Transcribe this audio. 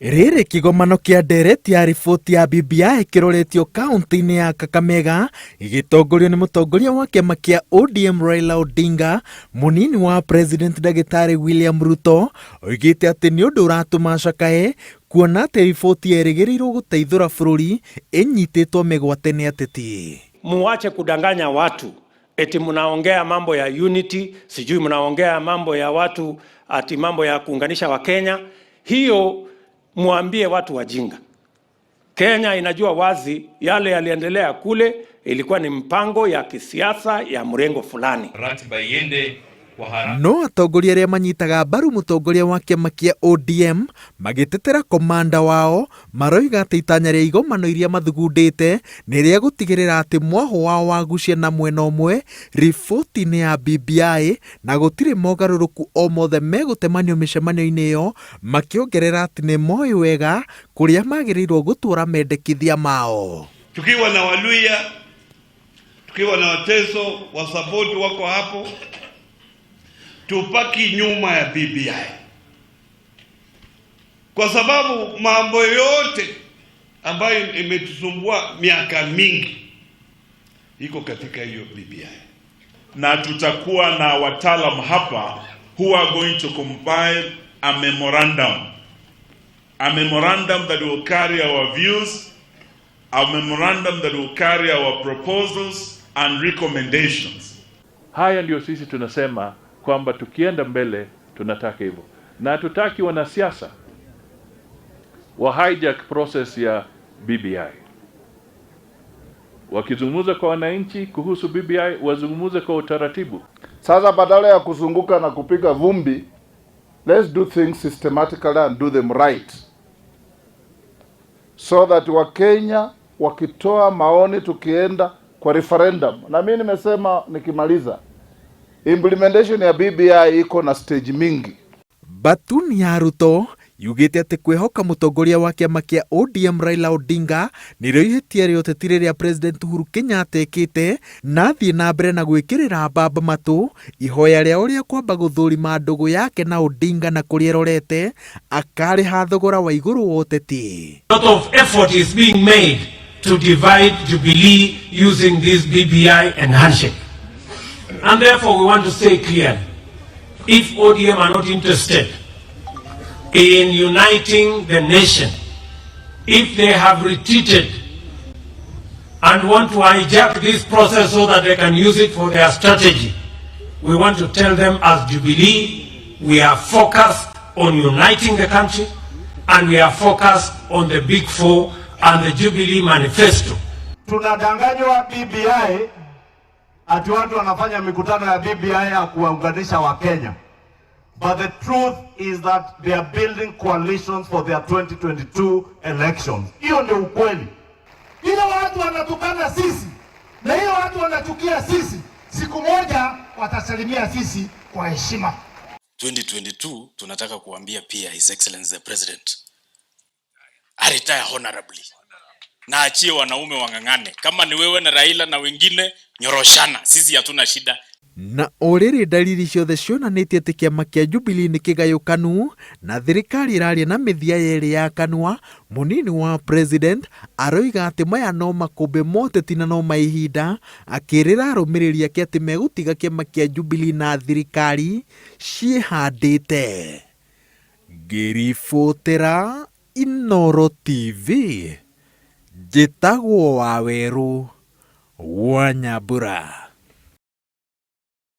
Rĩrĩ kĩgomano kĩa ndereti ya riboti ya BBI kĩroretio kaunti-inĩ ya Kakamega gĩgĩtongorio nĩ mũtongoria wa kĩama kĩa ODM Raila Odinga, mũnini wa President Ndagĩtarĩ William Ruto oigĩte atĩ nĩ ũndũ ũratũma acakae kuona atĩ riboti yerĩgĩrĩirwo gũteithũra bũrũri ĩnyitĩtwo mĩgwate nĩ ateti. Muache kudanganya watu eti mnaongea mambo ya unity, sijui mnaongea mambo ya watu ati mambo ya kuunganisha Wakenya. Hiyo muambie watu wajinga. Kenya inajua wazi yale yaliendelea kule ilikuwa ni mpango ya kisiasa ya mrengo fulani. Ratiba iende kwa haraka. No atongoria arĩa manyitaga mbaru mũtongoria wa kĩama kĩa ODM magĩtetera komanda wao maroiga atĩ itanya rĩa igomano iria mathugundĩte nĩ rĩa gũtigĩrĩra atĩ mwahũ wao wagucia na mwena ũmwe riboti-inĩ ya BBI na gũtirĩ mogarũrũku o mothe megũtemanio mĩcemanio-inĩ ĩyo, makĩongerera atĩ nĩ moĩ wega kũrĩa magĩrĩirwo gũtwara mendekithia mao. Tukiwa na Waluya, tukiwa na Wateso, wasapoti wako hapo, tupaki nyuma ya BBI kwa sababu mambo yote ambayo imetusumbua miaka mingi iko katika hiyo BBI. Na tutakuwa na wataalam hapa who are going to compile a memorandum, a memorandum that will carry our views, a memorandum that will carry our proposals and recommendations. Haya ndio sisi tunasema kwamba tukienda mbele tunataka hivyo, na hatutaki wanasiasa wa hijack process ya BBI. Wakizungumza kwa wananchi kuhusu BBI, wazungumze kwa utaratibu. Sasa badala ya kuzunguka na kupiga vumbi, let's do things systematically and do them right so that Wakenya wakitoa maoni tukienda kwa referendum, na mimi nimesema nikimaliza, implementation ya BBI iko na stage mingi. Batuni ya Ruto yugĩte atĩ kwĩhoka mũtongoria wa kĩama kĩa ODM Raila Odinga nĩrĩo ihĩtia rĩa ũteti rĩrĩa President Uhuru Kenyatta ekĩte, na athiĩ na mbere na gwĩkĩrĩra mbamba matũ ihoya rĩao rĩa kwamba gũthũrima ndũgũ yake na Odinga na kũrĩa ĩrorete akarĩha thogora wa igũrũ wa ũteti. A lot of effort is being made to divide Jubilee using this BBI and handshake. And therefore we want to say clearly, if ODM are not interested in uniting the nation, if they have retreated and want to hijack this process so that they can use it for their strategy, we want to tell them as Jubilee, we are focused on uniting the country and we are focused on the Big Four and the Jubilee Manifesto. Tunadanganywa BBI ati watu wanafanya mikutano ya BBI ya kuwaunganisha Wakenya. But the truth is that they are building coalitions for their 2022 elections. Hiyo ndio ukweli. Ile watu wanatukana sisi na hiyo watu wanachukia sisi, siku moja watasalimia sisi kwa heshima. 2022 tunataka kuambia pia His Excellency the President aretire honorably na achie wanaume wang'ang'ane. Kama ni wewe na Raila na wengine, nyoroshana, sisi hatuna shida. Na o rĩrĩ ndariri ciothe cionanĩtie atĩ kĩama kĩa Jubilee nĩ kĩgayũkanu na thirikari ĩraria na mĩthia yerĩ ya kanua, mũnini wa president aroiga atĩ maya no makũmbĩ ma ũteti na no ma ihinda, akĩrĩra arũmĩrĩri ake atĩ megũtiga kĩama kĩa Jubilee na thirikari ciĩhandĩte. Ngĩribotera Inooro TV, njĩtagwo Wawerũ wa Nyambura.